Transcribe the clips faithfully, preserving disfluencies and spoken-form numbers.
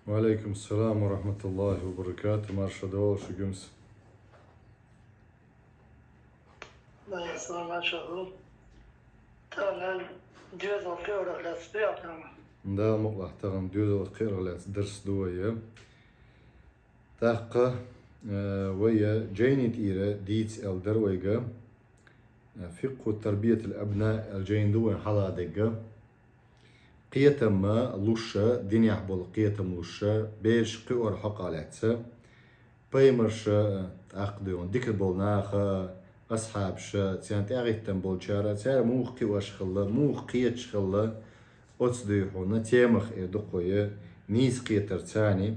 Ва алейкум салам ва рахматуллахи ва баракату. Марша дола шугимс. Салам алейкум. Таган доьзал кхерах лаьцна приятно. Да, мукъла, таган доьзал кхерах лаьцна дарс ду вай. ТӀаккха, э, вай жайни тӀера дийца аьлла дар вайга, э, «Фикху тарбиятил абна» аьлла жайна ду вайн хьалха дегга. Кхетам луш, динехь болу кхетам луш, бераш кхиор хьокъехь лаьцна. Пайхамарша, э, тӀаккха дуьйхьун, дика болу наха, асхьабаша, царна тӀаьхьахӀиттина болчара, цара муха кхиош хилла, муха кхеташ хилла, оцу дуьйхьуна темах эр ду кхо я, нийса кхетар царна.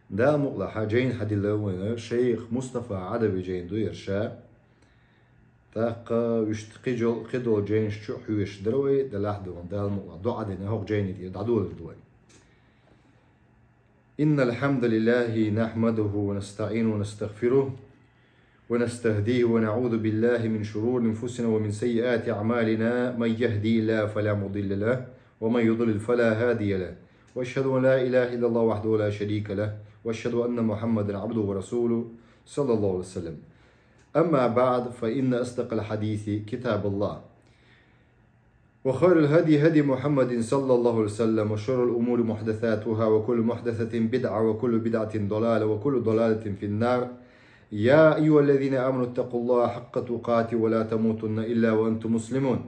Дала мукъалахь, жайна хьадилла вайна шайх Мустафа Ӏадави жайна ду яра ша. ТӀаккха уьш кхидол-, кхидолу жайнаш чу хьоьжуш дара вай, делахь дуьйхьун Дала мукъалахь, доӀа дина, хӀокху жайни тӀера дӀадолийр ду вай. إن الحمد لله نحمده ونستعينه ونستغفره ونستهديه ونعوذ بالله من شرور أنفسنا ومن سيئات أعمالنا. من يهدي الله فلا مضل له ومن يضلل فلا هادي له. وأشهد أن لا إله إلا الله وحده لا شريك له وأشهد أن محمدا عبده ورسوله صلى الله عليه وسلم. أما بعد، فإن أصدق الحديث كتاب الله، وخير الهدي هدي محمد صلى الله عليه وسلم، وشر الأمور محدثاتها، وكل محدثة بدعة، وكل بدعة ضلالة، وكل ضلالة في النار. يا أيها الذين آمنوا اتقوا الله حق تقاته ولا تموتن إلا وأنتم مسلمون.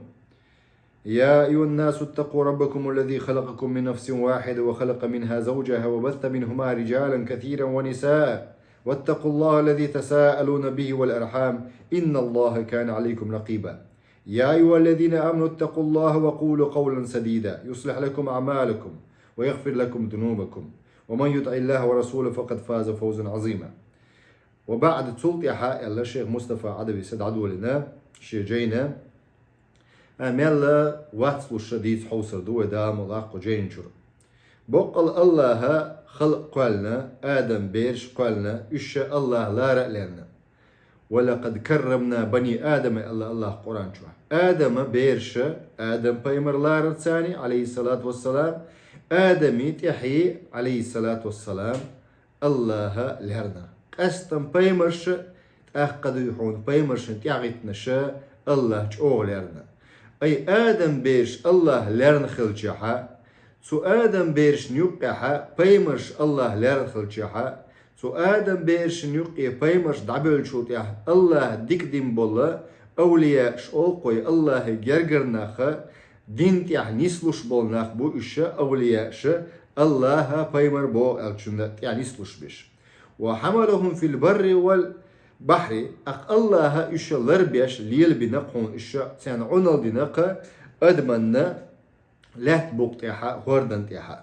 يا أيها الناس اتقوا ربكم الذي خلقكم من نفس واحدة وخلق منها زوجها وبث منهما رجالا كثيرا ونساء، واتقوا الله الذي تساءلون به والأرحام، إن الله كان عليكم رقيبا. يا أيها الذين آمنوا اتقوا الله وقولوا قولا سديدا يصلح لكم أعمالكم ويغفر لكم ذنوبكم ومن يطع الله ورسوله فقد فاز فوزا عظيما. وبعد، цул тӀаьхьа, аьлла шайх Мустафа Ӏадавис дӀадолийна шен жайна, а, мел вацлуш дийца хьовсур ду вай Дала мукъалахь кху жайна чуьра. Боккъал АллахӀа халкъ кхоьллина, Адам бераш кхоьллина, уьш АллахӀа лара а лерна. «ولقد كرمنا بني آدم», аьлла АллахӀа Къуръан чохь. Адама бераш, Адам пайхамар ларар царна, Ӏалайхиссалату вассалам, Адами тӀаьхье, Ӏалайхиссалату вассалам, АллахӀа лерна. Къаьстина пайхамарш, тӀаккха дуй хьуна пайхамаршна тӀаьхьахӀиттинарш АллахӀа чӀогӀа лерна. Ай, Адам бераш АллахӀа лерна хилчахьа, цу Адам берашна юккъехьа пайхамарш АллахӀа лерна хилчахьа, цу Адам берашна юккъе пайхамарш дӀабевллачул тӀаьхьа АллахӀа дика дина болу авлияаш олу кхо, АллахӀе гергара нах, дин тӀехь нислуш болу нах бу уьш, авлияаш, АллахӀа пайхамар боху аьллачунна тӀехь нислуш берш. «وحملهم في البر والبحر», тӀаккха АллахӀа уьш ларбеш лелабина кхуна уьш, царна Ӏуналла дина кху адаманна лаьтта букъа тӀехьа, хӀордан тӀехьа.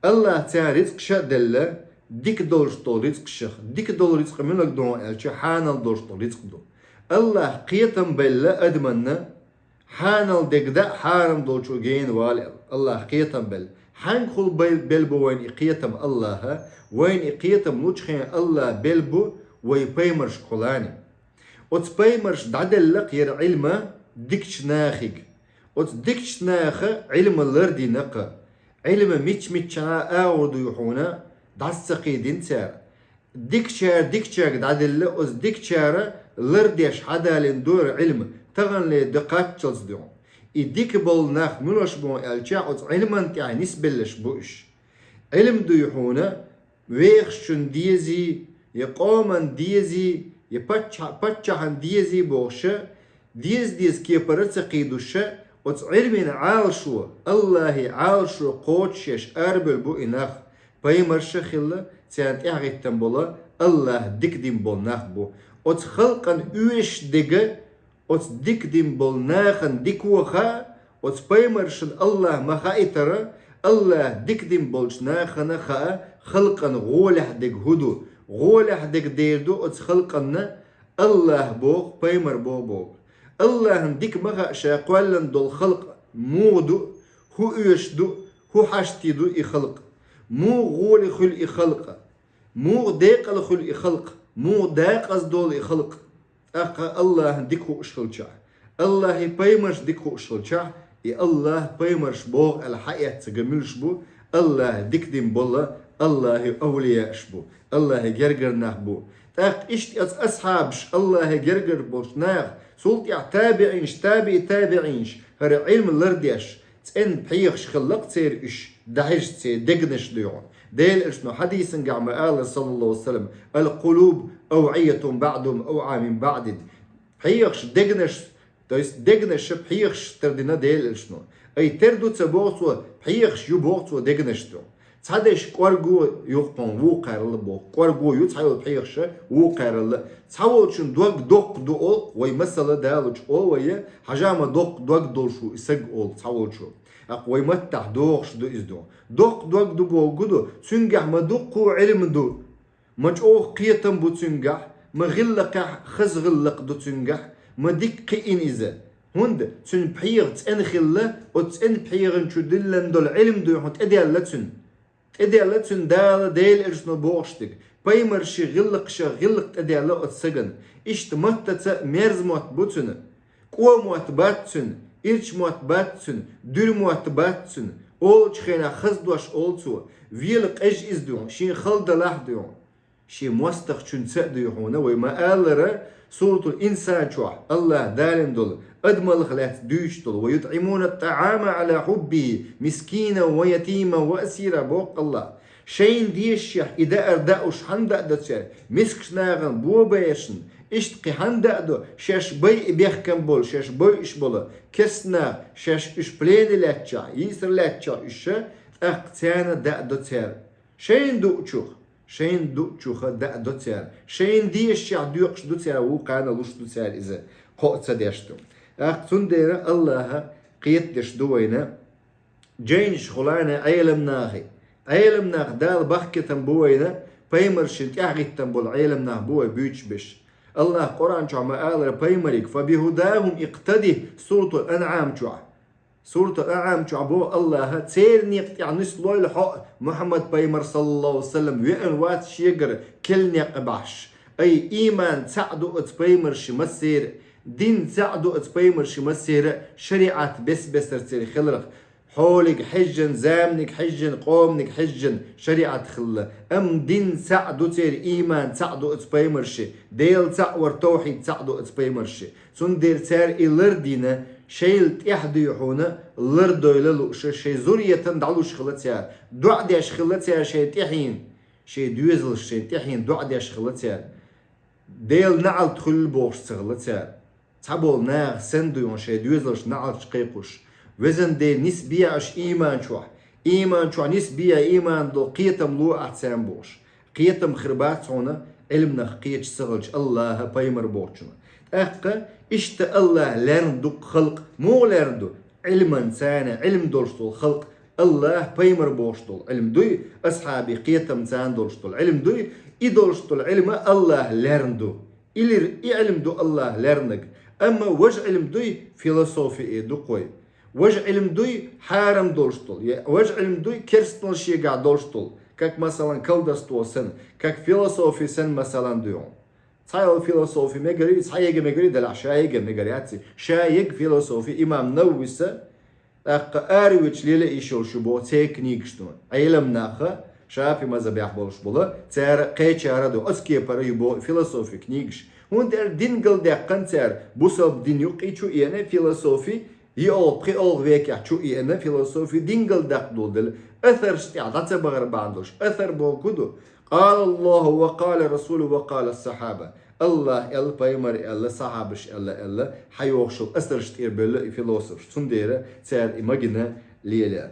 АллахӀа царна рицкъаш а делла, дика долуш долу рицкъашах. Дика долу рицкъа муьлха ду аьлча, хьанал долуш долу рицкъ ду. АллахӀа кхетам белла адаманна, хьанал дерг даа, хьарам долчо гена вала аьлла. АллахӀа кхетам белла. Хьаьнгахула бел-, белла бу вайна и кхетам АллахӀа? Вайна и кхетам лучу хенахь АллахӀа белла бу вай пайхамаршка кхулани. Оцу пайхамарша дӀаделла-кх яра Ӏилма дикачу нахе. Оцу дикачу наха Ӏилма лардина-кх. Ӏилма мичча-миччахьа агӀор дуй хьуна дӀаса ца кхийдина цара. Дикачара дикачаьрга дӀаделла, оцу дикачара лардеш хьадалийна ду яра Ӏилма, таханлера де кхаччалц дуьхьа. И дика болу нах муьлш бу аьлча, оцу Ӏилман тӀехь нисбелларш бу уьш. Ӏилма дуй хьуна вехачун дезий, я къоман дезий, я пачча-, паччахьан дезий бохуш, деза-деза кепара ца кхийдуш, оцу Ӏилмин Ӏалашо, АллахӀе Ӏалашо кхочушъеш арабевлла бу и нах, пайхамарш а хилла, царна тӀаьхьахӀиттина болу, АллахӀа дика дина болу нах бу. Оцу халкъана оьшуш дерг, оцу дика дина болу нахана дика хаа, оцу пайхамаршна АллахӀа ма хаийтара, АллахӀа дика дина болчу нахана хаа халкъана гӀолехь дерг хӀун ду. ГӀолехь дерг дер ду оцу халкъана АллахӀ боху, пайхамар боху боху. АллахӀна дика ма хаьа ша кхоьллина долу халкъ муха ду, хӀун оьшуш ду, хӀун хьашти ду и халкъ. Муха гӀоли хуьлу и халкъ. Муха декъала хуьлу и халкъ. Муха декъаза долу и халкъ. ТӀаккха АллахӀна дика хууш хилчахь, АллахӀе пайхамарш дика хууш хилчахь, и АллахӀ, пайхамарш боху аьлла хьаэццарг муьлш бу, Аллахӏа дика дина бола, Аллахӏа овлияш бу, Аллахӏа гергара нах бу. ТӀаккха иштта оцу асхьабаш, Аллахӏа гергара болчу наха, цул тӀаьхьа табиӀинаш, табиӀи табиӀинаш, хӀара Ӏилма лардеш, цӀена пхьегӀаш хилла-кх церан уьш, дӀахьажа церан дегнаш дуй хьуна. Делан Элчано хьадисангахь ма-аллара, саллаллаху алейхи ва саллям: «Ал-къулуб авъиятун баъдухум авъа мин баъдин». ПхьегӀаш, дегнаш, то есть дегнаш пхьегӀаш тардина Делан Элчано. Ай, тера ду ца боху цо, пхьегӀаш ю боху цо дегнаш ду. Цхьадерш кӀорго ю-кх хьуна, вукхаралла боху. КӀорго ю цхьайолу пхьегӀаш, вукхаралла. Цхьаволчун дог доккха ду олу, вай масала далучу олу вай, хьажа ма доккха дог долуш ву и саг олу цхьаволчо. ТӀаккха вай маттахь догӀуш ду иза ду. Доккха дог ду боху ду, цуьнгахь ма дуккха Ӏилма ду. Ма чӀогӀа кхетам бу цуьнгахь, ма гӀиллакхехь хаза гӀиллакх ду цуьнгахь, ма дика кхиъна иза. ХӀунда цуьнан пхьегӀа цӀена хилла, оцу цӀена пхьегӀан чу диллина долу Ӏилма дуй хьуна тӀедаьлла цуьнан. ТӀедаьлла цуьнан Дала, Делан Элчано бохуш дерг, пайхамарши гӀиллакхаша гӀиллакх тӀедаьлла оцу сагана. Иштта маттаца мерза мотт бу цуьнан. КӀо мотт бац цуьнан, ирча мотт бац цуьнан, дуьра мотт бац цуьнан, олучу хенахь хаза дош олу цо, вела къежа иза дуй хьуна, шен хала далахь дуй хьуна. Шен мостагӀчуьнца а дуй хьуна, вай ма-аллара, Суратул Инсан чохь Аллахь далийна долу, адамаллах лаьцна дуьйцуш долу: «Ва ютӀимуна тӀаӀама Ӏала хьуббихи мискинан ва ятиман ва асира», боху Аллахь. Шайна дезашехь и даар даа уьш хьанна даа до цара, мискачу нахана, бобершна, иштта кхин хьанна даа до, шаьш байъа бехкам болу, шаьш бойъуш болу керстанах, шаьш уьш плене лаьттачохь, йийсар лаьттачохь уьш, тӀаккха царна даа до цара. Шайна дуучух, шайна дуучуха даа до цара, шайна дезашехь доькъуш ду цара, вукхарна луш ду цара иза, кхоъ ца деш ду. ТӀаккха цундела Аллахьа кхетадеш ду вайна, жайнаш хуьлу Ӏелам нахе. Ӏелам нах Дала бахкийтина бу вайна, пайхамаршна тӀаьхьахӀиттина болу Ӏелам нах бу вай буьйцуш берш. Аллахь Къуръан чохь ма-аллара пайхамариг: «Фа бихудахум икътади», Суратул Анъам чохь. Суратул Анъам чохь боху Аллахьа: «Церан некъа тӀехь нислойла хьо, Мухьаммад пайхамар, саллаллаху алейхи ва саллям, веана вац шегара керла некъ бахьаш». Ай, ийман цхьаъ ду оцу пайхамарши массеран, дин цхьаъ ду оцу пайхамарши массеран, шариӀат бес-бесара церан хиларх. Хьолиг хьежжан, заманиг хьежжан, къоманиг хьежжан шариӀат хилла. Амма дин цхьаъ ду церан, ийман цхьаъ ду оцу пайхамарши, Дела цхьаъ вар, тавхьид цхьаъ ду оцу пайхамарши. Цундела цара и лардина, шайла тӀаьхьа дуй хьуна, лардойла лууша, шайн зуриятан дӀалуш хилла цара, доӀа деш хилла цара шайн тӀаьхьийна, шайн доьзалш шайн тӀаьхьийна доӀа деш хилла цара. Делан наӀалт хуьллу бохуш ца хилла цара. Цхьаболу наха санна дуй хьуна шайн доьзалш наӀалташ кхайкхуш: «Везан Дела, нисбе аша ийман чохь, ийман чохь нисбе, ийман долу кхетам ло ахь царна», бохуш. Кхетам хир бац хьуна, Ӏилманах кхеташ ца хилча, Аллахьа пайхамар бохучунна. ТӀаккха иштта Аллахь лерна ду-кх халкъ. Муха лерна ду? Ӏилман царна, Ӏилма долуш долу халкъ. Аллахь пайхамар бохуш долу Ӏилма дуй, асхьабий кхетам царна долуш долу Ӏилма дуй, и долуш долу Ӏилма Аллахь лерна ду. Илира и Ӏилма ду Аллахь лернарг. Амма важа Ӏилма дуй, философи э ду кхой. Важа Ӏилма дуй хьарам долуш долу, я важа Ӏилма дуй керстанал шегахь долуш долу, как, масалан, колдовство санна, как философи санна, масалан, дуй хьуна. Цхьайолу философи мегар ю, цхьа ега мегар ю, делахь ша ега мегар яц и. Ша ега философи имам Нававис, тӀаккха аравича лела йиш йолуш ю боху церан книгаш ду. Ӏелам наха, шафи мазхабехь болуш болу, цара кхечара ду, оцу кепара ю боху философи книгаш. ХӀунда аьлча дин галдаьккхина цара, бусалба дин юккъе чу эна философи, йоьалгӀа, пхоьалгӀа векехь чу эна философи дин галдаккха долу дела, асарш тӀехь дӀа ца бахар бахьана долуш, асар боху ду. «Къала Аллаху ва къала Расулу ва къала сахьаба». Аллахь аьлла, пайхамар аьлла, сахьабаш аьлла, аьлла, хьайогӀуш йолу асарш тӀера бевлла и философаш. Цундела цара и магина лелаяра.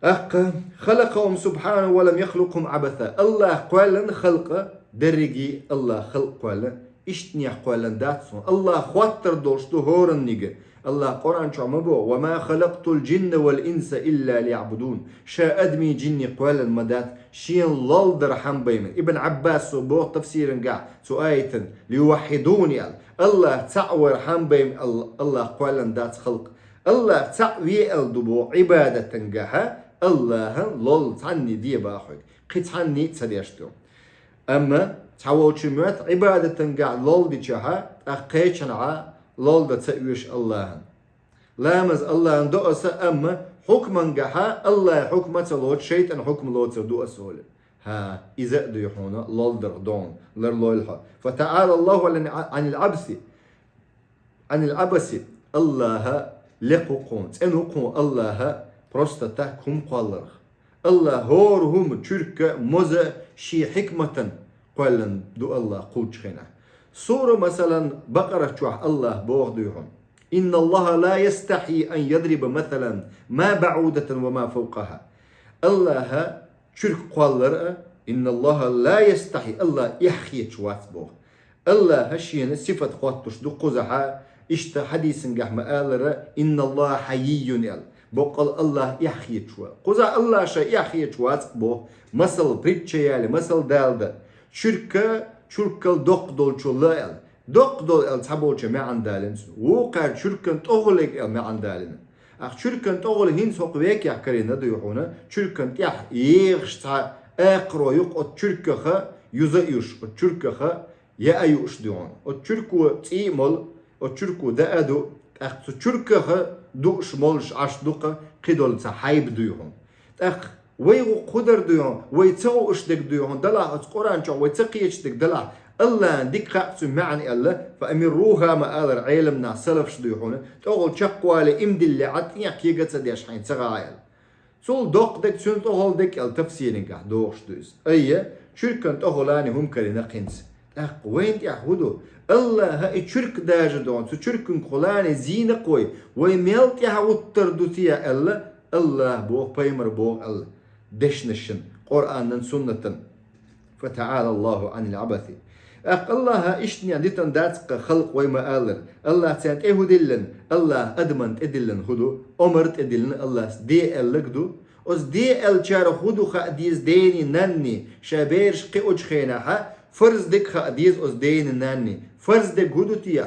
ТӀаккха: «Халакъахум субхьанаху ва лам яхлукъхум абаса». Аллахь кхоьллина халкъ дерриге, Аллахь халкъ кхоьллина, иштанех кхоьллина дац хьуна. Аллахь хоттур долуш ду хӀоранниг. Аллахь Къуръан чохь ма боху: «Ва ма халакътул джинна вал инса илла лиябудун». Ша адамий, джинний кхоьллина ма дац, шена лолла дар хьан байна. Ибн Ӏаббасо боху тафсирангахь цу аятан: «Лиюваххьидуни», аьлла. Аллахь цхьаъ вар хьан байна Алл-, Аллахь кхоьллина дац халкъ. Аллахь цхьаъ ве аьлла ду боху Ӏибадатангахьа, Аллахьан лолла цхьанний де бахьа хьоьга. Кхин цхьанний а ца деш ду. Амма цхьаволчун моьтту Ӏибадатангахь лолла дичахьа, тӀаккха кхечанхьа лолла дан ца оьшу Аллахьан. Ламаз Аллахьан до аса, амма хьукмангахьа Аллахьа хьукма ца лоцу, шайтӀан хьукма лоцур ду аса олу. ХӀа, иза а дуй хьуна лолдарх дон, ларлойла хьо. فتعالى الله عن العبث. Анил абаси, Аллахьа лекха ву кхуна, цӀена ву кхуна Аллахьа просто так хӀума кхолларх. Аллахьа хӀора хӀума чуьрка, моза шен хьикматан кхоьллина ду Аллахьа кхуллучу хенахь. Сура, масалан, Бакъара чохь Аллахьа боху дуй хьуна: «إن الله لا يستحي أن يضرب مثلا ما بعوضة فما فوقها». Аллахьа чуьрка кхоллар а, «إن الله لا يستحي», Аллахьа эхь хеташ вац боху. Аллахьа шена сифат хоттуш ду кхузахьа, иштта хьадисангахь ма-аллара: «إن الله حيي», аьлла. Боккъал Аллахьа эхь хеташ вац. Кхузахь Аллахьа ша эхь хеташ вац боху. Масал, притча яьлла, масал далда. Чуьрка, чуьркал доккха долчул ла аьлла. Доккха долу аьлла цхьаболчо маьӀна далийна цуьнан. Вукхара чуьркан тӀехула аьлла маьӀна далийна. Ахь чуьркан тӀехула хӀинца хӀокху векехь карийна дуй хьуна, чуьркан тӀехь ехаш цхьа акхаро юкъа оцу чуьркаха юза а юш, оцу чуьркаха яа а юуш дуй хьуна. Оцу чуьрко цӀий а молу, оцу чуьрко даа а ду, тӀаккха цу чуьркаха дууш молуш Ӏаш ду-кха кхидолу цхьа хьайба дуй хьуна. ТӀаккха вай гӀу кху дар дуй хьуна, вай ца гӀууш дерг дуй хьуна, далахь оцу Къуръан чохь вай ца кхеташ дерг далахь, Аллахьан дика хаьа цуьнан маьӀна аьлла, «فأمروها», ма-аллара Ӏеламнах, салафаш дуй хьуна, тӀехула чекхвале, имдилле, Ӏад тӀехь кега ца деш хьайна ца гӀа аьлла. Цул доккха дерг, цуьнан тӀехула дерг аьлла тафсирингахь дохуш ду иза. Айя, чуьркан тӀехулани хӀума карийна кхинца. ТӀаккха вайна тӀехь хӀун ду? Аллахьа и чуьрк дажа дохьун, цу чуьрканга кхулани зийна кхой, вай мел тӀаьхьа гӀуттар ду те аьлла, Аллахьа боху, пайхамар боху аьлла дешнашна, Къуръанан, суннатан. «فتعالى الله عن العبث». ТӀаккха Аллахьа иштта дитина дац-кха халкъ вай ма-аллара. Аллахьа царна тӀе хӀун диллина? Аллахьа адаман тӀе диллина хӀун ду? Омар тӀе диллина Аллахьа де аьлларг ду. Оцу де аьллачара хӀун ду хаа деза дений, нанний, ша бераш кхиочу хенахьа, фарз дерг хаа деза оцу дений, нанний. Фарз дерг хӀун ду те?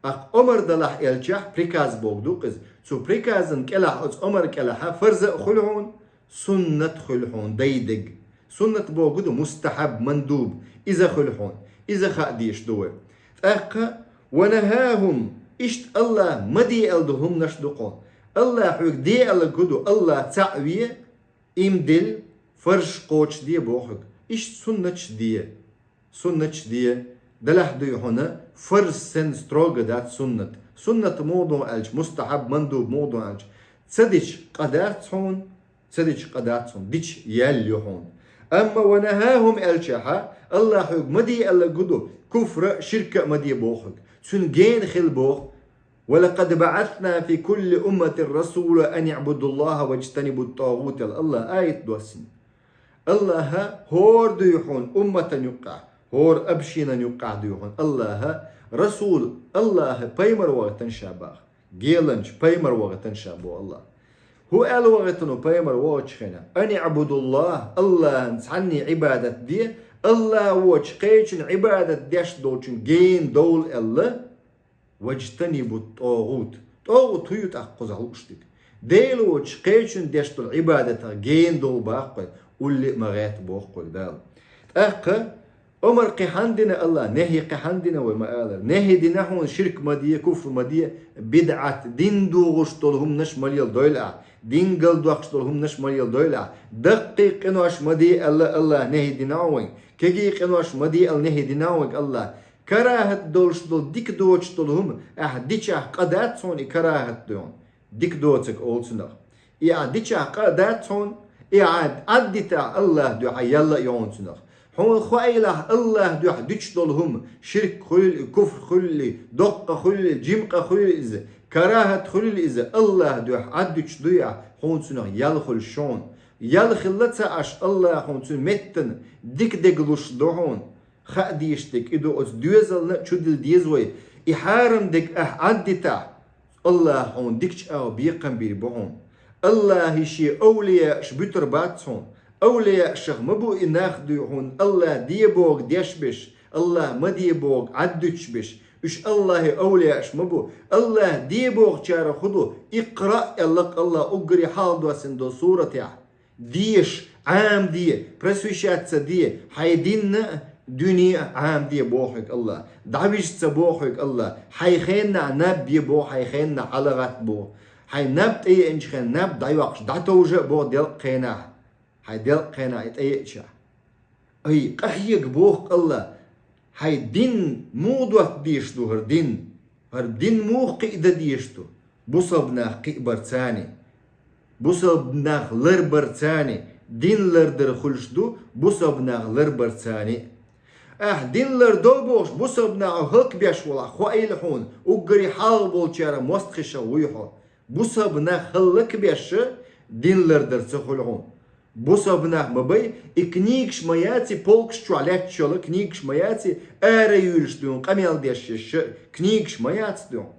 Ахь омар далахь аьллачахь, приказ боху ду-кх иза. Цу приказан кӀелахь, оцу омар кӀелахьа фарз а хуьлу хьуна, суннат хуьлу хьуна, дайдерг. Суннат боху ду мустахьаб, мандуб. Иза хуьлу хьуна. Иза хаа дезаш ду вай. ТӀаккха: «ونهاهم», иштта Аллахьа ма де аьлла долу хӀуманаш ду-кх. Аллахьа хьоьга де аьлларг хӀун ду? Аллахь цхьаъ ве, имдилла, фарзаш кхочушде боху хьоьга. Иштта суннаташ де. Суннаташ де. Делахь дуй хьуна, фарз санна строго дац суннат. Суннат муха ду аьлча, мустахьаб, мандуб муха ду аьлча, ца дича къа дац хьуна, ца дича къа дац хьуна, дича ял ю хьуна. Амма «ونهاهم» аьллачахьа, Аллахьа хьоьга ма де аьлларг хӀун ду? Куфра а, ширка а ма де боху хьоьга. Цуьнан гена хила боху. «ولقد بعثنا في كل أمة رسولا أن اعبدوا الله واجتنبوا الطاغوت», аьлла Аллахьа аят доссийна. Аллахьа хӀора дуй хьуна умматан юккъехь, хӀора общинан юккъехь дуй хьуна Аллахьа расул, Аллахьа пайхамар вахийтина ша боху. Геланча пайхамар вахийтина ша боху Аллахьа. ХӀун аьлла вахийтина ву пайхамар вахачу хенахь? «أن اعبدوا الله», Аллахьан цхьанне Ӏибадат де, Аллахь воцчу кхечун Ӏибадат деш долчун гена довла аьлла. «واجتنبوا الطاغوت». ТӀогӀут хӀун ю тӀаккха кхузахь лууш дерг? Дела воцчу кхечун деш долу Ӏибадатах гена довла боху-кх вай, улле а ма гӀерта боху-кх вай Дала. ТӀаккха омар кхин хьанна дина Аллахьа, нехьи кхин хьанна дина вай ма-аллара. Нехьи дина хьуна ширк ма де, куфр ма де, бидӀат, дин дохуш долу хӀуманаш ма леладойла ахь, дин галдоккхуш долу хӀуманаш ма леладойла ахь, даккхий къинош ма де аьлла Аллахьа, нехьи дина хьуна вайна, кегий къинош ма де аьлла, нехьи дина хьуна вайга Аллахьа. КарахӀат долуш долу, дика доцуш долу хӀума ахь дичахь къа дац хьуна и карахӀат дуй хьуна, дика доцург олу цунах. И ахь дичахь къа дац хьуна, и ахь Ӏад дитахь Аллахьан дуьхьа ял а ю хьуна цунах. Хьуна хоийлахь Аллахьан дуьхьа дуьтуш долу хӀума, ширк хуьлийла и, куфр хуьлийла и, доккха хуьлийла и, жима къа хуьлийла иза, карахӀат хуьлийла иза, Аллахьан дуьхьа Ӏад дуьтуш дуй ахь, хьуна цунах ял хуьлуш ю хьуна. Ял хилла ца Ӏаш, Аллахьа хьуна цуьнан меттана дика дерг луш ду хьуна. Хаа дезаш дерг и ду, оцу доьзална а чудилла деза вай. И хьарам дерг ахь Ӏад дитахь, Аллахьа хьуна дикачу агӀор бекхам бийр бу хьуна. Аллахьа шен овлияаш буьтур бац хьуна. Овлияашах ма бу и нах дуй хьуна Аллахьа де бохург деш берш, Аллахьа ма де бохург Ӏад дуьтуш берш. Уьш Аллахьан овлияаш ма бу. Аллахьа де бохучарах хӀун ду? «اقرأ» аьлла-кх Аллахьа уггаре хьалха доссийна долу суратехь. Деша, Ӏамаде, просвещаться де, хьайн динна а, дуьне Ӏамаде боху хьоьга АллахӀа, дӀавижа ца боху хьоьга АллахӀа, хьайн хенахь наб е боху, хьайн хенахь хьалагӀатта боху, хьайн наб тӀееанчу хенахь наб дӀайоккхуш, дӀатовжа а боху делкъа хенахь, хьайн делкъа хенахь и тӀееачахь. Ай, къахьега боху АллахӀа, хьайн дин муха дотта дезаш ду хӀара дин? ХӀара дин муха кхиа дан дезаш ду? Бусалба нах кхиабарца а, бусалба нах ларбарца а, дин лардар хуьлуш ду бусалба нах ларбарца а. Ахь дин лардо бохуш, бусалба нах хьо хӀаллакбеш валахь, хоийла хьуна, уггаре хьалха болчарах мостагӀчех вуй хьо. Бусалба нах хӀаллакбеш а, дин лардар ца хуьлу хьуна. Бусалба нах ма бай, и книгаш ма яц и, полкаш чохь лаьтташ йолу книгаш ма яц и, ара юьйлуш дуьйна къамел деш еш а книгаш ма яц дуьйна.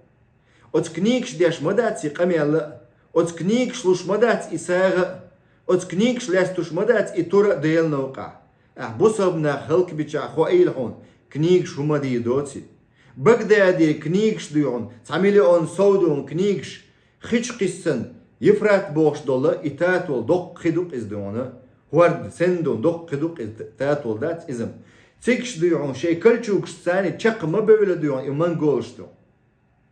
Оцу книгаш деш ма дац и къамел а, оцу книгаш луш ма дац и сагӀа а, оцу книгаш лаьцна туш ма дац и тур а Делан новкъахь. Ахь бусалба нах хӀаллакбичахь, хоийла хьуна, книгаш хӀума дийр доций? Багдадера книгаш дуй хьуна, цхьа миллион сов дуй хьуна книгаш, хи чу кхиссина, Евфрат бохуш долу и татол, доккха хи ду-кх иза дуй хьуна, хӀорда санна ду, доккха хи ду-кх иза, татол дац иза-м. Цигахь дуй хьуна, шайн кольчугашца а чекх ма бевлла дуй хьуна и монголаш ду.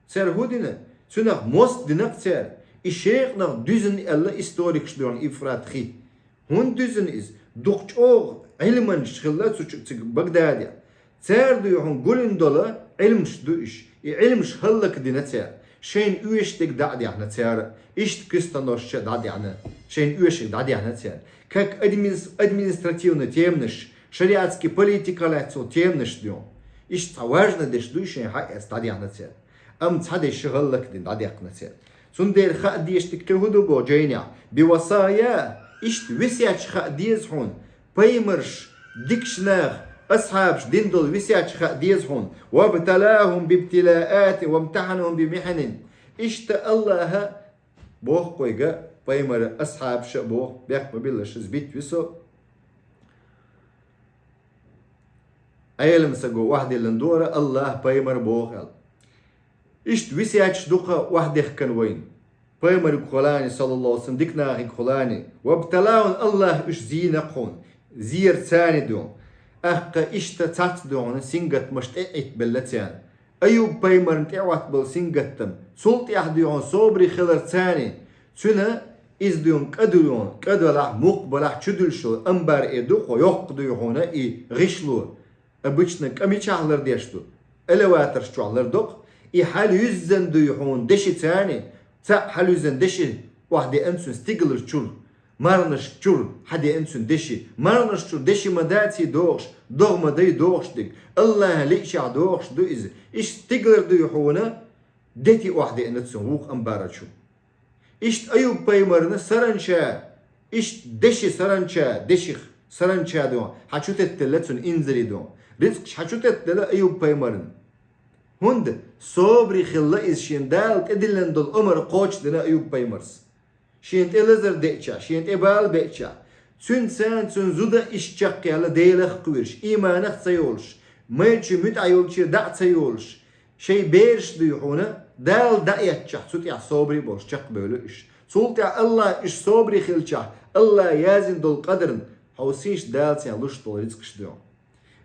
Цара хӀун дина? Цунах мостагӀ дина-кх цара. И шекъанах дуьзна аьлла историкаш дуй хьуна Евфрат хи. ХӀунда дуьзна иза? Дукха чӀогӀа Ӏилманчаш хилла цу чу, цига Багдадехь. Цара дуй хьуна гулдина долу Ӏилманчаш ду уьш. И Ӏилманчаш хӀаллакдина цара. Шайна оьшург дӀа а дехна цара, иштта крестоносцаш а дӀа а дехна, шайна оьшург дӀа а дехна цара. Как админис-, административни теманаш, шариатский политика лаьцна теманаш дуй хьуна. Иштта цхьа важни дешнаш ду шайна хьаэцна дӀа а дехна цара. Амма цхьа дешнаш хӀаллакдина дӀадаьккхина цара. Цундела хаа дезаш дерг кхин хӀун ду боху жайнехь? Бивасая, иштта весеташ хаа деза хьуна, пайхамарш, дикачу наха, асхьабаш дина долу весеташ хаа деза хьуна. Вабталахум бибтилаатин вамтаханахум бимиханин. Иштта АллахӀа боху-кх вайга, пайхамаран асхьабаш а боху, бехк ма биллалаш, иза битта висо. Ӏелам саго охьадиллина дора АллахӀа пайхамар боху аьлла. Иштта весеташ дукха охьадехкина вайна. Пайхамаргахула а, саллаллаху Ӏалайхи ва саллам, диканахегахула а, вабталахум, АллахӀа уьш зийна-кх хьуна, зерца а дуй хьуна. ТӀаккха иштта цхьацца дуй хьуна сингаттамаш тӀе а Ӏиттабелла царна. Аюб-пайхамарна тӀе а хӀоттабелла сингаттам. Цул тӀаьхьа дуй хьуна собаре хиларца а, цуьнан иза дуй хьуна кӀа дуй хьуна, кӀа далахь, мукх балахь чудуьллуш йолу амбар эр ду-кх хьо, йоккха дуй хьуна и гӀишло. Обычно кӀа мичахь лардеш ду? Элеваторш чохь лардо-кх. И хьалаюьззина дуй хьуна дешица а, цхьаъ хьалаюьззина деши охьадеана цуьнан стигалара чуьра, марханаш чуьра хьадеана цуьнан деши. Марханаш чуьра деши ма даций догӀуш, догӀа ма дай догӀуш дерг. АллахӀан лиъчахь догӀуш ду иза. Иштта стигалара дуй хьуна дети охьадеана цуьнан вукху амбара чу. Иштта Аюб-пайхамарна саранча, иштта деши саранча, деших саранча дуй хьуна, хьа чу теттаделла цуьнан инзаре дуй хьуна. Рицкъаш хьа чу теттаделла Аюб-пайхамарна. ХӀунда? Собаре хилла иза шена, Дала тӀедиллина долу омра кхочушдина Аюб-пайхамарс. Шена тӀе лазар деъча, шена тӀе бала беъча, цуьнан царна цуьнан зуда иштта чекхъяьлла Делах а кхоьруш, ийманах а ца йолуш, майрачу муьтӀахь йолчуьра дӀа а ца йолуш, шайн бераш дуй хьуна, Дала дӀаэцчахь, цу тӀехь собаре а болуш чекхбевлла уьш. Цул тӀаьхьа АллахӀа уьш собаре хилчахь, АллахӀа яздина долу къадарна хьовсийша, Дала царна луш долу рицкъаш дуй хьуна.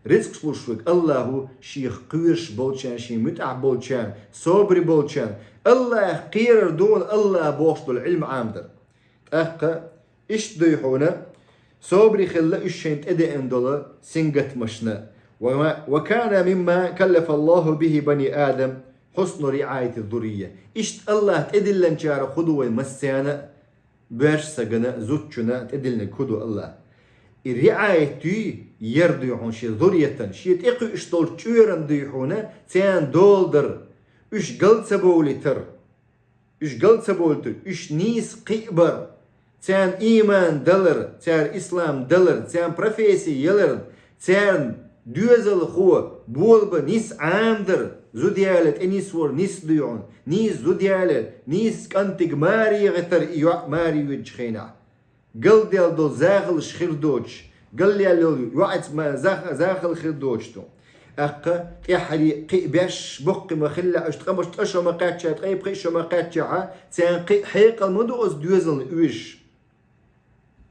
Рицкъаш луш верг АллахӀ ву, Шех кхоьруш болчарна, Шен муьтӀахь болчарна, собаре болчарна. АллахӀах кхерар ду хьуна АллахӀ бохуш долу Ӏилма Ӏамадар. ТӀаккха иштта дуй хьуна, собаре хилла уьш шайна тӀедеана долу сингаттамашна. Ва ма-, ва кана мимма каллафаллаху бихи бани Адам хьусну риӀаяти зуррия. Иштта АллахӀа тӀедиллинчарах хӀун ду вай массарна а, боьрша сагана а, зудчунна а тӀедиллинарг хӀун ду АллахӀа? И риӀаят дуй, яр дуй хьуна шен зурриятан, шен тӀекхуьуш долчу чкъуран дуй хьуна, царна дола дар, уьш гал ца бовлийтар. Уьш гал ца бовлийтар, уьш нийса кхиабар, царна ийман далар, цара ислам далар, царна профессия ялар, царна доьзалхо болабан нис Ӏамадар, зуда яле тӀенисвар нис дуй хьуна, нийса зуда яле, нийса кӀантиг маре гӀийтар и йоӀ маре воьдучу хенахь. Галдаьлла долу захалш хир доцуш, галъяьлла йолу йоӀаца ма-, зах-, захал хир доцуш ду. ТӀаккха тӀаьххьара кхин а беш, боккхий ма-хиллехь, уьш ткъа-, ткъа шо ма-кхаьчча, ткъе пхи шо ма-кхаьчча, царна кхин а хьекъал ма ду оцу доьзална оьшуш.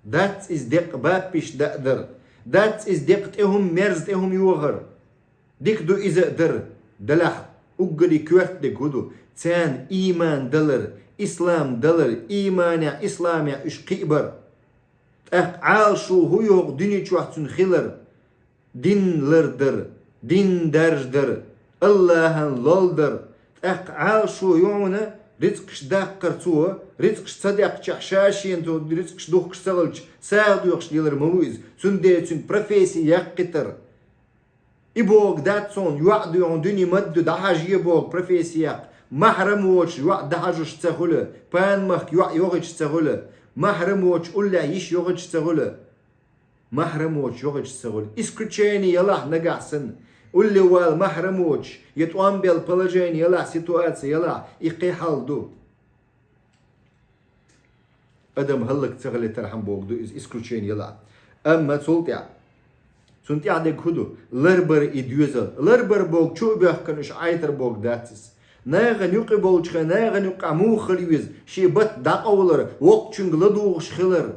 Дац иза деккъа баппиш даа дар. Дац иза декъа тӀе хӀума, мерза тӀе хӀума йохар. Дика ду иза а дар, делахь уггаре коьртаниг хӀун ду? Царна ийман далар, ислам далар, ийманехь, исламехь уьш кхиабар. ТӀаккха Ӏалашо хӀун ю хӀокху дуьне чохь цуьнан хилар? Дин лардар, дин даржадар, Аллахьан лолдар. ТӀаккха Ӏалашо ю хьуна рицкъаш даккхар цо, рицкъаш ца даьккхичахь, ша шена цо рицкъаш духкуш ца хилча, сагӀа доьхуш лелар ма ву иза. Цундела цуьнга профессия яккхийтар. И бохург дац хьуна, йоӀ ду хьуна, дуьне ма-дду, дӀахьажае бохург профессия яккха. Махьрам воцуш йоӀ дӀахьажош ца хуьлу, панамахка йоӀ йохуьйтуш ца хуьлу, махьрам воцуш уллехь йиш йохуьйтуш ца хуьлу. Махьрам воцуш йохуьйтуш ца хуьлу. Исключение ялахь нагахь санна. Улле вала махьрам воцуш, я тӀом бел положение ялахь, ситуация ялахь, и кхин хьал ду. Адам хӀаллак ца хилийтархьама бохург ду иза, исключение ялахь. Амма цул тӀаьхьа, цунна тӀаьхьа дерг хӀун ду? Ларбар и доьзал. Ларбар бохург чу а боьхкина уьш Ӏайтар бохург дац иза. Нахана юкъа болчу хенахь, нахана юкъахь муха хила веза, шен бат дӀакъовлар, воккхачуьнга ладугӀуш хилар.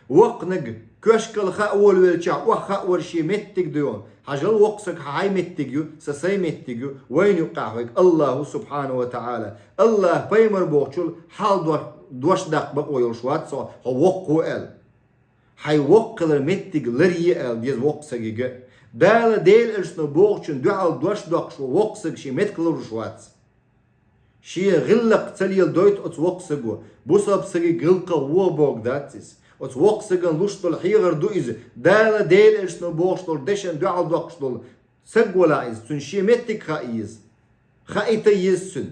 Воккханиг коьшкал хаа волавелчахь, охьахаа вара шен меттиг ду хьуна. Хьажал, воккха саг, хьан хьайн меттиг ю, сан сайн меттиг ю, вайна юккъехь вайга Аллаху субхьанаху ва таӀала. Аллаха пайхамар бохучул хьал до-, дош даккха бакъо йолуш вац со, хьо воккха ву аьлла. Хьайн воккха хилар меттиг ларъе аьлла деза воккха сагига. Дала, Делан элчано бохучун дуьхьал дош доккхуш волу воккха саг шен меттиг лоруш вац. Шен гӀиллакх ца леладойту оцу воккха саго, бусалба сагига гӀиллакхах вогӀу бохург дац иза. Оцу воккха сагана луш долу хьехар ду иза, Дала, Делан элчано бохуш долу дешан дуьхьал доккхуш долу саг валахь иза, цуьнан шен меттиг хаа еза. Хаийта еза цуьнан.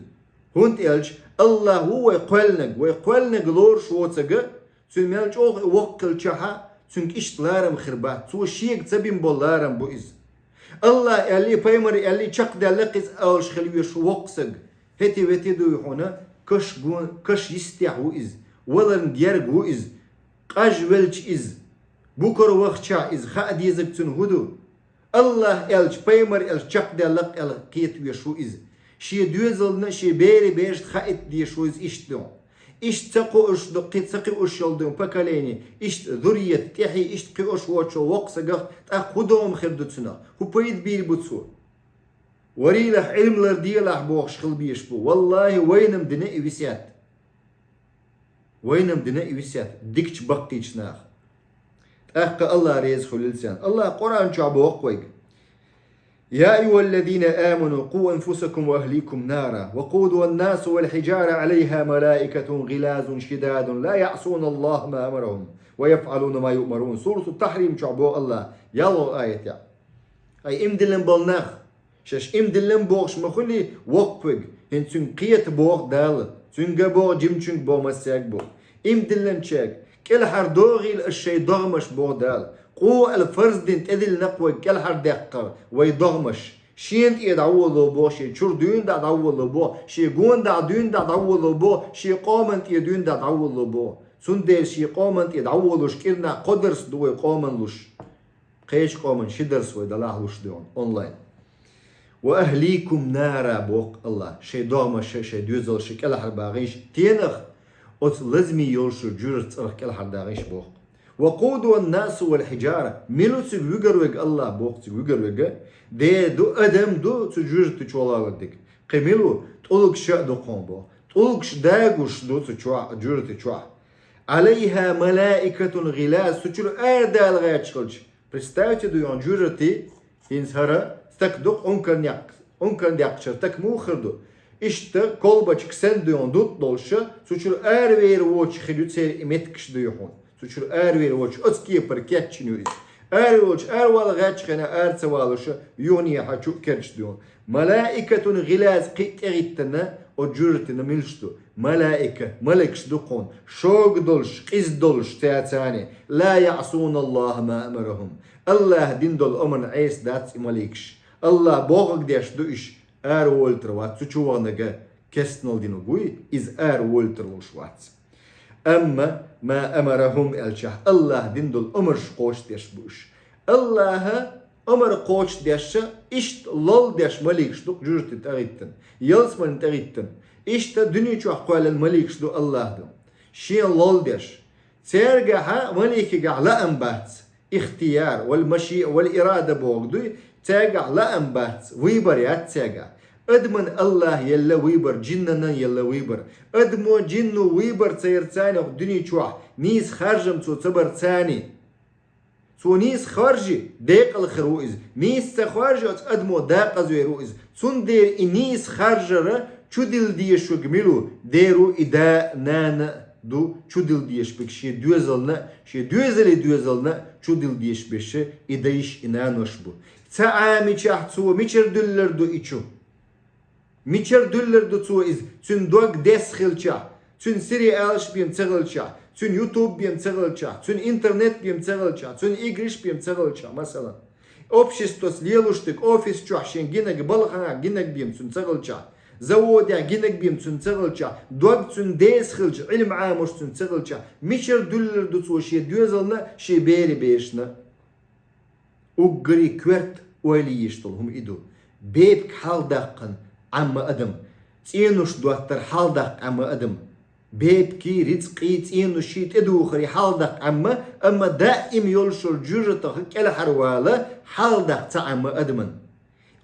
ХӀунда аьлча Аллах ву вай кхоьллинарг, вай кхоьллинарг лоруш воцург, цуьнан мел чӀогӀа и воккха хилчахьа, цуьнга иштта ларам хир бац. Цо шега ца бина болу ларам бу иза. Аллах аьллий, пайхамар аьллий, чекхдаьлла-кх иза олуш хила везаш ву воккха саг. ХӀетий-ветий дуй хьуна, каш гон-, каш йистехь ву иза, валарна герга ву иза, къажвелча иза, букара вахча иза, хаа дезарг цуьнан хӀун ду? Аллах аьлча, пайхамар аьлча чекхдаьлла-кх аьлла кхета везаш ву иза. Шен доьзална, шен берийн берашна хаийта дезаш ву иза иштта ду. Иштта ца кхуьуш ду, кхин ца кхуьуш йолу ду поколение, иштта зуррият, тӀаьхье иштта кхуьуш воцучу воккха сагах тӀаккха хӀун дома хир ду цунах? ХӀун пайда бийр бу цо? Варийлахь, Ӏилма ларделахь бохуш хила безаш бу. Валлахи, вайна-м дина и весет. Вайна-м дина и весет дикачу баккхийчу наха. ТӀаккха Аллах реза хуьлийла царна. Аллах Къуръан чохь боху вайга: «يا أيها الذين آمنوا قوا أنفسكم وأهليكم نارا وقودها الناس والحجارة عليها ملائكة غلاظ شداد لا يعصون الله ما أمرهم ويفعلون ما يؤمرون». Сурату Тахрим чохь боху Аллах, ялхо аятехь. Ай, иман диллина болу нах! Шаьш иман диллина бохуш ма хуьлий воккхавиг, хӀинца цуьнга кхета боху Дала, цуьнга боху, жимачуьнга боху, массаьрга боху. Иман диллинчаьрга: «КӀелхьардохийла аш шайн догӀмаш», боху Дала. Къу аьлла фарз дина тӀедиллина-кх вайга кӀелхьардаьккхар вайн догӀмаш. Шена тӀера дӀаволало боху, шен чуьра дуьйна дӀа дӀаволало боху, шен гонах дуьйна дӀа дӀаволало боху, шен къомана тӀера дуьйна дӀа дӀаволало боху. Цундела шен къомана тӀера дӀаволалуш кӀирнах кхо дарс ду вай къомана луш. Кхечу къоман ши дарс вай делахь луш ду онлайн. «وأهليكم نارا», боху Аллах, шайн догӀмаш, шайн доьзалш кӀелхьарбахийша, тенах, оцу лазаме йолчу жуьжаран цӀарах кӀелхьардахийша боху. «وقودها الناس والحجارة», мила ву цига вуьгур верг, Аллах боху цига вуьгур верг, дера ду, адам ду цу жуьжарта чу валалург дерг. Кхин мила ву? ТӀулгаш а ду кхунна боху. ТӀулгаш дагуш ду цу чохь, жуьжарта чохь. «عليها ملائكة غلاظ», цу чуьра арадала гӀерташ хилча. Представьте, ду йону жуьжарти, хӀинца хӀара стаг ду-кх, ункарнекх-, ункарнекхчара стаг муха хир ду? Иштта колбочка санна ду йону дутт долуша, цу чуьра аравер воцуш хир ю церан и меттигаш ду ю хьуна. Цу чуьра аравер воцуш оцу кепара кечйина ю иза. Аравер воцуш аравала гӀерташ хенахь ара ца валуша, юханехьа чу а керчаш ду йону. «ملائكة غلاظ», кхин а тӀегӀиттина, оцу жуьжартина милаш ду? Малаика, маликаш ду кхунна, шога долуш, къиза долуш цаьрца. «لا يعصون الله ما أمرهم». Аллаха дина долу омарна Ӏеса дац и маликаш. Аллаха бохург деш ду уьш, араволуьйтур вац цу чу ваханарг, кестнал динарг вуй, иза араволуьйтур волуш вац. Амма «ما أمرهم» аьллачохь, Аллаха дина долу омарш кхочушдеш бу уьш. Аллаха омар кхочушдеш, иштта лол деш маликаш ду-кх жуьжартина тӀегӀиттина, ялсаманина тӀегӀиттина. Иштта дуьне чохь кхоьллина маликаш ду Аллаха ду, шена лол деш. Цаьргахьа, маликигахь лаам бац. ихтияр, вал машиа, вал ирада бохург дуй, цаьргахь лаам бац, выбор яц цаьргахь. Адаман Аллахьа елла выбор, джиннанан елла выбор. Адамо, джинно выбор ца яр царна хӀокху дуьне чохь, нийса харжам цо ца бар царна. Цо нийса харжи, декъала хир ву иза. Нийса ца харжи, оцу адамо декъазвер ву иза. Цундела и нийса харжар чудилла дезаш верг мила ву? Дера ву и да а, нана а ду чудилла дезаш верг, шен доьзална а, шен доьзалийн доьзална а чудилла дезаш берш и дайш, и нанош бу. Ца Ӏамичахь цо мичара дуьллур ду и чу? Мичара дуьллур ду цо иза? Цуьнан дог десса хилчахь, цуьнан сериалаш бен ца хилчахь, цуьнан YouTube бен ца хилчахь, цуьнан интернет бен ца хилчахь, цуьнан играш бен ца хилчахь, масала. Обществос лелош дерг, офис чохь шен гинарг, балханехь гинарг бен цуьнан ца хилчахь, заводехь гинарг бен цуьнан ца хилчахь, дог цуьнан деса хилча, Ӏилма Ӏамош цуьнан ца хилчахь, мичара дуьллур ду цо шен доьзална а, шен берийн берашна а? Уггаре коьрта ойла еш долу хӀума и ду. Бепиг хьалхадаккхина Ӏемма адам, цӀенош доттар хьалхадаккха Ӏемма адам. Бепигий, рицкъий, цӀеноший, тӀедухарий хьалхадаккха Ӏемма, амма даим йолуш йолу жоьжахатех кӀелхьарвала хьалхадаккха ца Ӏемма адаман.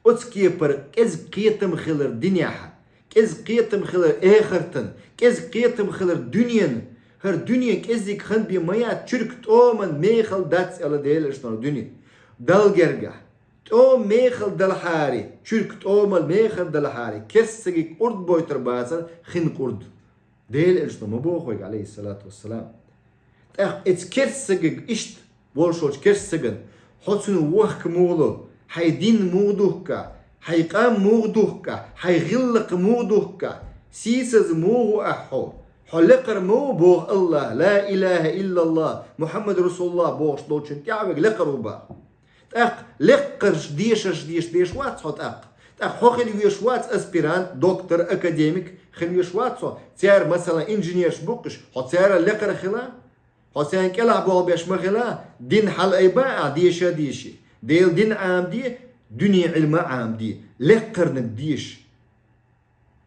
Оцу кепара кӀезиг кхетам хилар динехь, кӀезиг кхетам хилар эхартан, кӀезиг кхетам хилар дуьненан, хӀара дуьне кӀеззиг хан бен ма яц, чуьрк тӀоман мехала дац аьлла Делан элчано дуьне. Далла гергахь, тӀома мехала далахьара, чуьрк тӀомал мехала далахьара, керста сагиг къурд бойтур бацара хин къурд. Делан элчано ма боху вайга, алейхиссалату вассалам. ТӀаккха эцу керста сагиг иштта волуш волчу керста сагана: хьо цуьнан вохка муха ло, хьайн дин муха духка, хьайн къам муха духка, хьайн гӀиллакх муха духка, сийсаза муха ву ахь хьо, хьо лекхара ма ву боху Аллах, ла илаха иллаллах, Мухаммад расулуллах бохуш долчун тӀаьхьа верг лекхара ву боху. ТӀаккха лекхарш дешарш деш, деш вац хьо тӀаккха. ТӀаккха хьо хила веш вац аспирант, доктор, академик хила веш вац хьо. Цара, масала, инженерш бу-кх уьш, хьо царал лекхара хила. Хьо царна кӀелахь болх беш ма хила, дин хьалаайба ахь, деша а деший. Делан дин Ӏамаде, дуьненан Ӏилма а Ӏамаде, лекхарниг деша.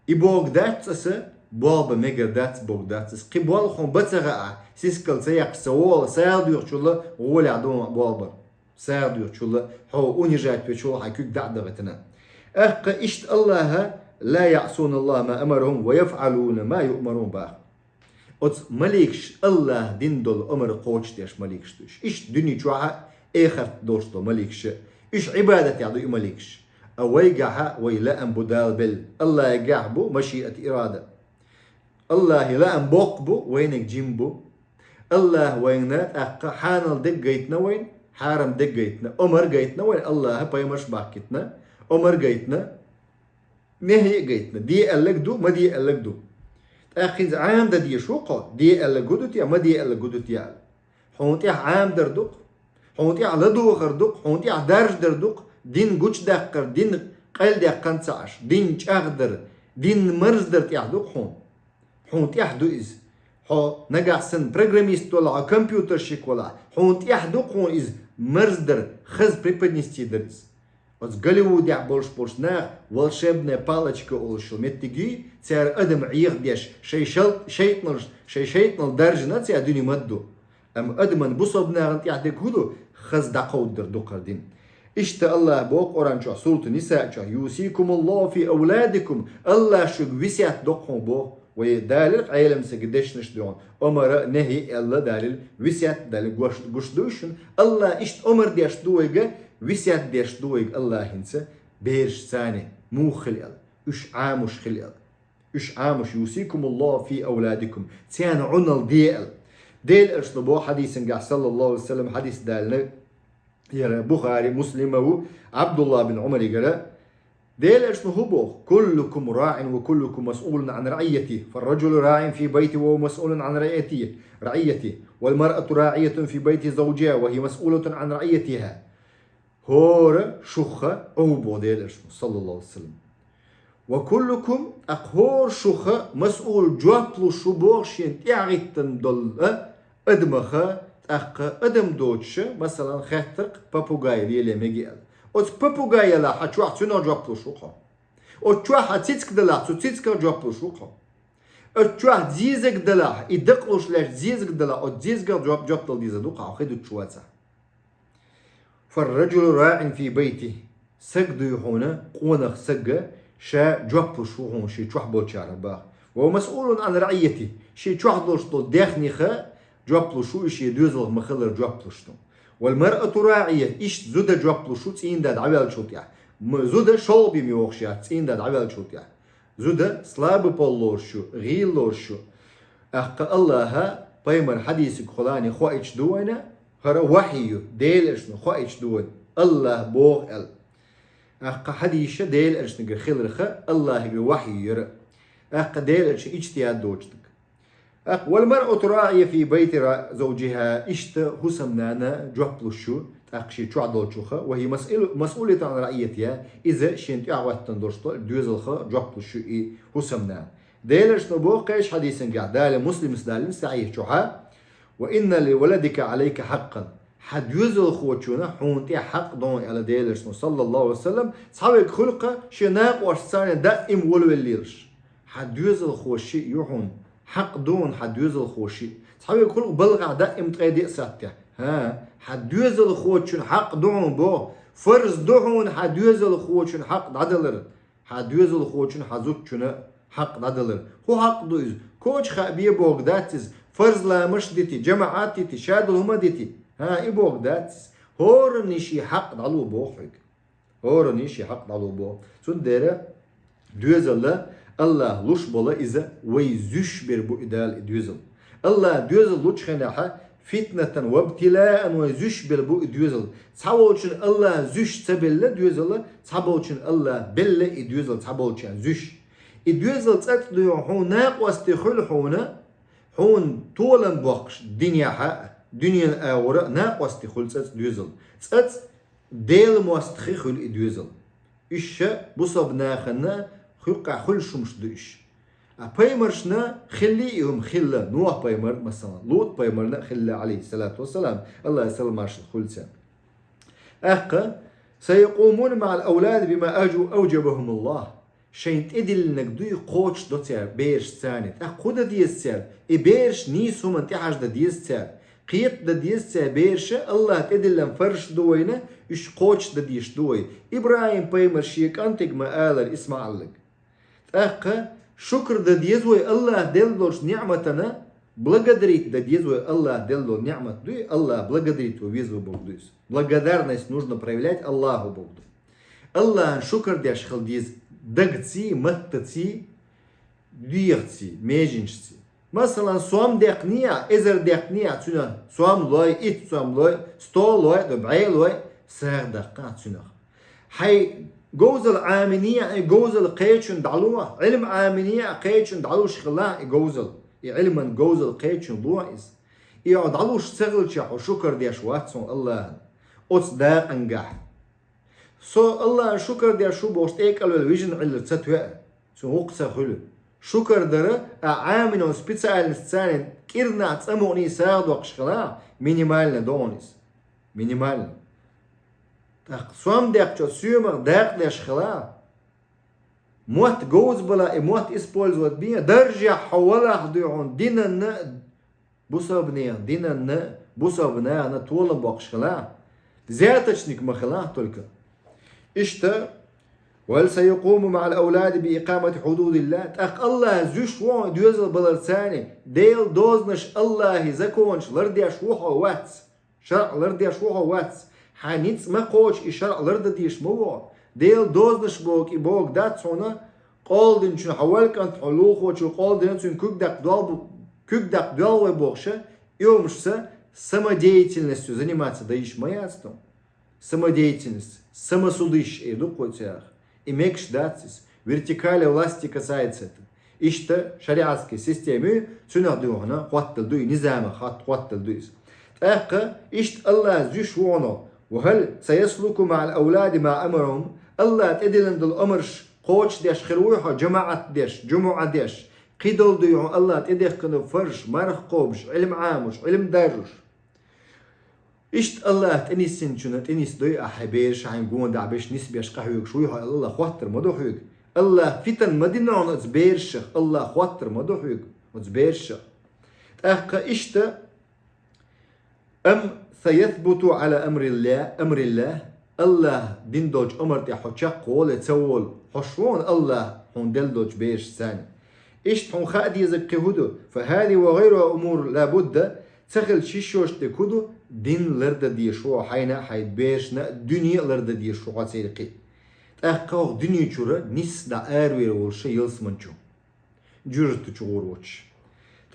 И бохург дац аса, болх бан мегар дац бохург дац аса. Кхин болх хьуна бан ца хаахь, сискал ца яккхаш ца вогӀалахь, сагӀа доьхучул гӀолехь ду болх бар. СагӀа доьхучул хьо унижать вечул хьан куьг дӀа а дахийтина. ТӀаккха иштта Аллаха: ла яӀсуна Аллаха ма амарахум ва яфӀалуна ма юъмарун боху. Оцу маликаш Аллаха дина долу омра кхочушдеш маликаш ду уьш. Иштта дуьне чохь а, эхарт долуш долу маликаш а. Уьш Ӏибадатехь ду и маликаш. А вайгахь а вай лаам бу Дала белла. Аллахьгахь бу машиат, ирада. Аллахьан лаам боккха бу, вайниг жима бу. Аллаха вайна тӀаккха хьанал дерг гайтина вайна, хьарам дерг гайтина, омра гайтина вайна, Аллаха пайхамарш бахкийтина, омра гайтина, нехьи а гайтина, де аьлларг ду, ма де аьлларг ду. ТӀаккха хӀинца Ӏамадан дезаш ву-кх хьо, де аьлларг ду те, ма де аьлларг ду те аьлла. Хьуна тӀехь Ӏамадар ду-кх, хьуна тӀехь ладогӀар ду-кх, хьуна тӀехь даржадар ду-кх, дин гучудаккхар, дин къайладаьккхина ца Ӏаш, дин чӀагӀдар, дин марздар тӀехь ду-кх хьуна. Хьуна тӀехь ду иза. Хьо нагахь санна программист валахь, хьо компьютерщик валахь, хьуна тӀехь ду-кх хьуна иза марздар, хаза преподнести дар иза. Оцу Голливудехь болуш болчу наха волшебная палочка олуш йолу меттиг юй, цара адам Ӏехадеш, шайн шал-, шайтӀаналш, шайн шайтӀанал даржина цара дуьне ма-дду. Амма адаман бусалба нахана тӀехь дерг хӀун ду? Хаза дӀакховдадар ду-кх хӀара дин. Иштта Аллаха боху Къуръан чохь, Сурату Ниса чохь: «Юсикумуллаху фи ауладикум», Аллаха шуьга весет до-кх хьуна боху. Вай далийра Ӏеламстага дешнаш дуьхьал, омра а, нехьи а аьлла далийра, весет далийра, гуш, гуш дуй шуна. Аллаха иштта омра деш ду вайга, весет деш ду вайга Аллаха хӀинца, бераш царна муха хила аьлла, уьш Ӏамош хила аьлла. Уьш Ӏамош: «Юсикумуллаху фи ауладикум», царна Ӏуналла де аьлла. Делан элчано боху хьадисангахь, саллаллаху алейхи ва саллям, хьадис далийнарг, яра Бухари, Муслима ву, Абдуллах бин Умаригара. Делан элчано хӀун боху: «Куллукум раӀин ва куллукум масъулун ан раӀийятихи. Фарраджулу раӀин фи байтихи ва хува масъулун ан раӀийятихи, раӀийятихи. Вал маръату раӀийятун фи байти завджиха ва хия масъулатун ан раӀийятиха». ХӀора шух Ӏу бу боху Делан элчано, саллаллаху алейхи ва саллям. «Ва куллукум», тӀаккха хӀора шух масъул, жоп луш ву боху шена тӀаьхьахӀиттина долу адамах, тӀаккха адам доцуш, масалан, хеттарг попугай леле мега аьлла. Оцу попугай ялахь хьан чохь, цунах жоп луш ву-кх хьо. Оцу чохь хьан цициг далахь, цу цицигах жоп луш ву-кх хьо. Оцу чохь зезаг далахь, и дакъалуш лаьтташ зезаг далахь, оцу зезагах жоп, жоп дала дезар ду-кх хьо, хи дуттуш вацахь. فالرجل راع في بيته. Саг дуй хьуна, къонах саг, ша жоп луш ву хьуна ший чохь болчарна баха. وهو مسؤول عن رعيته. Ший чохь долуш долу дехнех жоп луш ву, и шен доьзалх ма-хиллара жоп луш ду. والمرأة راعية. Иштта зуда жоп луш ву цӀийнан да дӀаваьллачул тӀаьхьа. М-, зуда шолгӀа бен йогӀуш яц цӀийнан да дӀаваьллачул тӀаьхьа. Зуда слабый пол лоруш ю, гӀийла лоруш ю. ТӀаккха Аллаха пайхамар хьадисиг хулани хоуьйтуш ду вайна, хӀара вахьйу ю, Делан элчано хоуьйтуш ду вайна, Аллаха боху аьлла. ТӀаккха хьадисаш Делан элчанагара хиларх Аллахигара вахьйу яра. ТӀаккха Делан элчанан иджтихӀад доцург. ТӀаккха والمرأة راعية في بيت ر-، زوجها, иштта хӀусамнана жоп луш ю, тӀаккха шен чохь долчух, وهي مسؤول-, مسؤولة عن رعيتها, иза шена тӀехь хӀоьттина долуш долу доьзалх жоп луш ю и хӀусамнана. Делан элчано боху кхечу хьадисангахь, Дала, Муслимас далийна сахьихь чохьа: وإن لولدك عليك حقا. Хьан доьзалхочунна хьуна тӀехь хьакъ ду хьуна, аьлла Делан элчано, саллаллаху Ӏалайхи ва саллам, цхьа верг хуьлу-кх шен накъосташца даим волавелла лелаш. Хьан доьзалхо шиъ ю хьуна, хьакъ ду хьуна хьан доьзалхо шиъ. Цхьа верг хуьлу-кх балхахь даим ткъе диъ саттехь. ХӀан, хьан доьзалхочун хьакъ ду хьуна боху, фарз ду хьуна хьан доьзалхочун хьакъ дӀадалар. Хьан доьзалхочун, хьан зудчун хьакъ дӀадалар. ХӀун хьакъ ду иза? Коча хаа бен бохург дац иза. Фарз ламазаш дити, жамаӀат дити, шадолу хӀума дити. ХӀан, и бохург дац иза. ХӀоранна шен хьакъ дӀало боху хьоьга. ХӀоранна шен хьакъ дӀало боху. Цундела доьзал Аллаха луш болу иза, вай зуьйш бер бу и Дала и доьзал. Аллаха доьзал лучу хенахь, фитнатан ва бтилаан вай зуьйш бер бу и доьзал. Цхьаболчун Аллаха зуьйш ца белла доьзал, цхьаболчун Аллаха белла и доьзал, цхьаболчарна зуьйш. И доьзал цӀацӀа дуй хьуна, накъостий хуьлу хьуна, хьуна толам боккхуш динехь а, дуьненан агӀор а накъостий хуьлу цӀацӀа доьзал. ЦӀацӀа Делан мостагӀий хуьлу и доьзал. Уьш ша бусалба нахана хӀокху юккъехь хуьлуш хӀумаш ду уьш. А пайхамаршна хилли и хӀума хилла, Нухь-пайхамарна, масала, Лут-пайхамарна а хилла, Ӏалайхиссалату вассалам, Аллахьан салам-маршалла хуьлда царна. ТӀаккха: سيقومون مع الأولاد بما أوج-، أوجبهم الله. Шайна тӀедиллинарг дуй кхочушдо цара берашца. ТӀаккха хӀун дан деза цара? И бераш нийса хӀуманна тӀехьаждан деза цара. Кхетадан деза цара бераша, Аллаха тӀедиллина фарзаш ду вайна, уьш кхочушдан дезаш ду вай. ИбрахӀим-пайхамар шен кӀантиг ма алара, ИсмаӀаллиг. ТӀаккха шукр дан деза вай Аллаха делла долчу ниӀматана, благодарить дан деза вай Аллаха делла долу ниӀмат дуй, Аллаха благодарить ван веза вай бохург ду иза. Благодарность нужно проявлять Аллаху бохург ду. Аллахьан шукр деш хила деза дагций, маттаций, дегӀаций, меженашций. Масалан, сом деккхиний, эзар деккхиний, цуьнан сом лой, итт сом лой, сто лой, ду бӀе лой, сагӀа даккха цуьнах. Хьайн говзал Ӏаминий, и говзал кхечунна дӀало, Ӏилма Ӏаминий, кхечунна дӀалуш хила и говзал, и Ӏилман говзал кхечунна ло иза. И хьо дӀалуш ца хилча, хьо шукр деш вац хьуна Аллахьан оцу дакъангахь. Со Аллахьан шукр деш ву бохуш тӀекӀалвелла вижина Ӏиллар ца тоьа, цуьнан хӀокху ца хуьлу. Шукр дара, а Ӏамино специальность царна кӀирнахь цӀа мукъаний сагӀа доккхуш хила, минимально догӀун иза. Минимально. ТӀаккха сом деккхачо соьмах дакъа деш хила, мотт говза бала, и мотт использовать бен, даржехь хьо валахь дуй хьуна динанна, бусалбанех динанна, бусалба нахана толам боккхуш хила, взяточник ма хила только. Иштта, وهل سيقوم مع الأولاد بإقامة حدود الله؟ ТӀаккха Аллаха зуьйш ву хьуна доьзал балар царна, Делан дозанаш, Аллахьан законаш лардеш ву хьо, вац? ШарӀ лардеш ву хьо, вац? Хьайн ницкъ ма кхочу, и шарӀ лардан дезаш ма ву хьо. Делан дозанаш бохург и бохург дац хьуна, къола динчун хьо валла кӀант, хьо лулахочо къола дина, цуьнан куьг даккха доьлла бу-, куьг даккха доьлла вай бохуша, и хӀумашца самодеятельностью заниматься дан йиш ма яц тхуна. Самодеятельность, самосудист эр ду-кх вай царах. И мегаш дац иза. Вертикали власти касается это. Иштта шариатский система ю, цуьнах дуй хьуна хоттал ду и, низамах хот-, хоттал ду иза. ТӀаккха иштта Аллаха зуьйш ву хьуна: وهل سيسلك مع الأولاد ما أمرهم؟ Аллаха тӀедиллина долу омарш кхочушдеш хир вуй хьо, жамаӀат деш, жумуӀа деш, кхидолу дуй хьуна Аллаха тӀедехкина фарзаш, марха кхобуш, Ӏилма Ӏамош, Ӏилма даржош? Иштта Аллаха тӀенисйинчунна тӀенисдой ахь хьайн бераш, хьайн гонах беш, нисбеш къахьоьгуш вуй хьо аьлла, Аллаха хоттур ма ду хьоьга. Аллаха фитан ма дина хьуна оцу берашах, Аллаха хоттур ма ду хьоьга оцу берашах. ТӀаккха иштта, أم سيثبت على أمر الله أمر الله. Аллахӏа дина долчу амар тӀехь хьо чекхволу я ца волу, хьо шуна Аллахӏа хьуна делла долчу берашца. Иштта хьуна хаа дезарг кхин хӀун ду? فهذه وغيرها أمور لا بد. Ца хилча йиш йолуш дерг хӀун ду? Дин лардан дезаш ву хьайна а, хьайн берашна а, дуьне а лардан дезаш ву хьо церан кхин. ТӀаккха хӀокху дуьне чуьра нисса дӀа аравер волуш ялсамани чу, жоьжахати чу гӀур воцуш.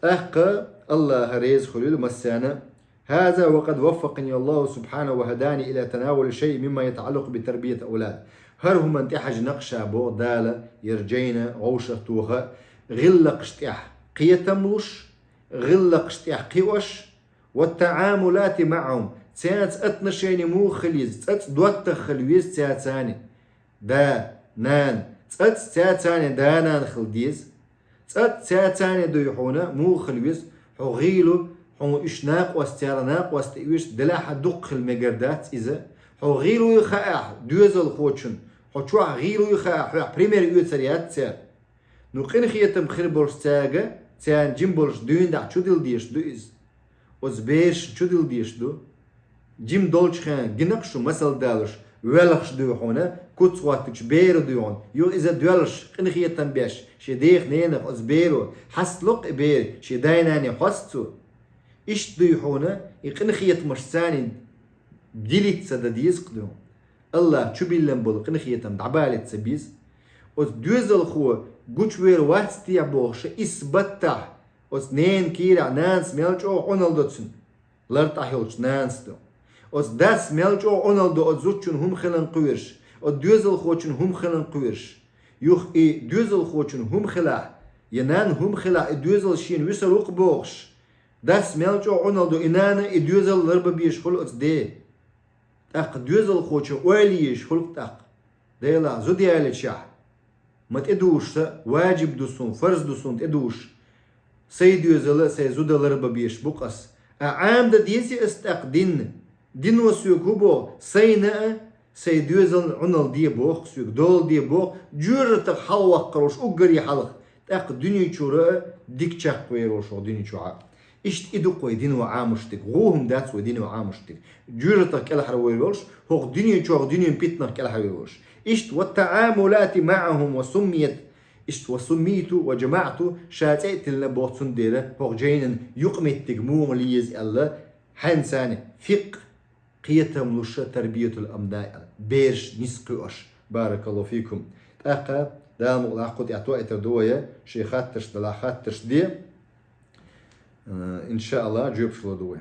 ТӀаккха Аллахь реза хуьлийла массарна. هذا وقد وفقني الله سبحانه وهداني إلى تناول شيء مما يتعلق بتربية الأولاد. ХӀара хӀуманна тӀехьажина-кх ша, боху Дала, хӀара жайна вовшахтоха, гӀиллакхаш тӀехь кхетам луш, гӀиллакхаш тӀехь кхиош, والتعاملات معهم, цаьрца отношени муха хила еза, цӀацӀа доттагӀа хила веза цаьрца. Да, нана, цӀацӀа цаьрца да-нана хила деза. ЦӀацӀа цаьрца дуй хьуна муха хила веза, хьо гӀийла ву, хьуна уьш накъост, цара накъост тӀе оьшу, делахь а дуккха хила мегар дац иза. Хьо гӀийла вуй хаахь доьзалхочун, хьо чохь гӀийла вуй хаахь, хьоьх пример оьцур яц цара. Ну, къинхетам хир болуш цаьрга, царна жима болуш дуьйна дахь чудилла дезаш ду иза. Оцу берашна чудилла дезаш ду. Жима долчу хенахь гина-кх шу, масал далуш, воьлхуш дуй хьуна, куц хӀоттуш беро дуй хьуна. Юха иза доьлхуш, къинхетам беш, шен дех-ненах оцу беро, хьастало-кх и бер, шен дай-наной хьоста цо. Иштта дуй хьуна, и къинхетамаш царна дилица дан деза-кх дуй хьуна. Аллахь чубиллина болу къинхетам дӀабалица ца беза. Оцу доьзалхо гучувер вац те бохуш, исс баттахь, оцу ненан кийрахь нанас мел чӀогӀа Ӏуналла до цуьнан, лартӀахь йолчу нанас до. Оцу дас мел чӀогӀа Ӏуналла до оцу зудчун хӀума хиларна кхоьруш, оцу доьзалхочун хӀума хиларна кхоьруш. Юха и доьзалхочун хӀума хилахь, я нанна хӀума хилахь, и доьзал шена вуьсур ву-кх бохуш, дас мел чӀогӀа Ӏуналла до, и нана и доьзал ларбан безаш хуьлу оцу ден. ТӀаккха доьзалхочун ойла езаш хуьлу-кх тӀаккха. Делахь, зуда ялийчахь, ма тӀедужуш сан, важиб ду суна, фарз ду суна тӀедужуш. Сайн доьзал а, сайн зуда ларбан безаш бу-кх ас. Ткъа Ӏамадан дезий ас тӀаккха динна? Дино соьга хӀун боху? Сайна а, сайн доьзална а Ӏуналла де боху соьга, дола де боху, жоьжахатех хьалаваккхар волуш уггаре хьалха, тӀаккха дуьне чуьра а дика чекхвер волуш ву дуьне чохь а. Иштта и ду-кх вай дино Ӏамош дерг, гӀо хӀума дац вай дино Ӏамош дерг. Жоьжахатех кӀелхьарвер волуш, хӀокху дуьне чохь дуьненан питанах кӀелхьарвер волуш. Иштта, والتعاملات معهم وسميت, иштта, وسميت وجمعت, ша цӀе а тиллина боху цундела, хӀокху жайнан юкъаметтиг муха леза аьлла, хьаьнца фикъхӀ, кхетам луш, тарбиятул абнаъ, бераш нисса кхиош. Баракаллаху фикум. ТӀаккха Дала мукъ лахь кху тӀехь тоуьйтур ду вай, шайн хаттарш делахь хаттарш де. Э, иншааллахь, жоьпаш лур ду вай.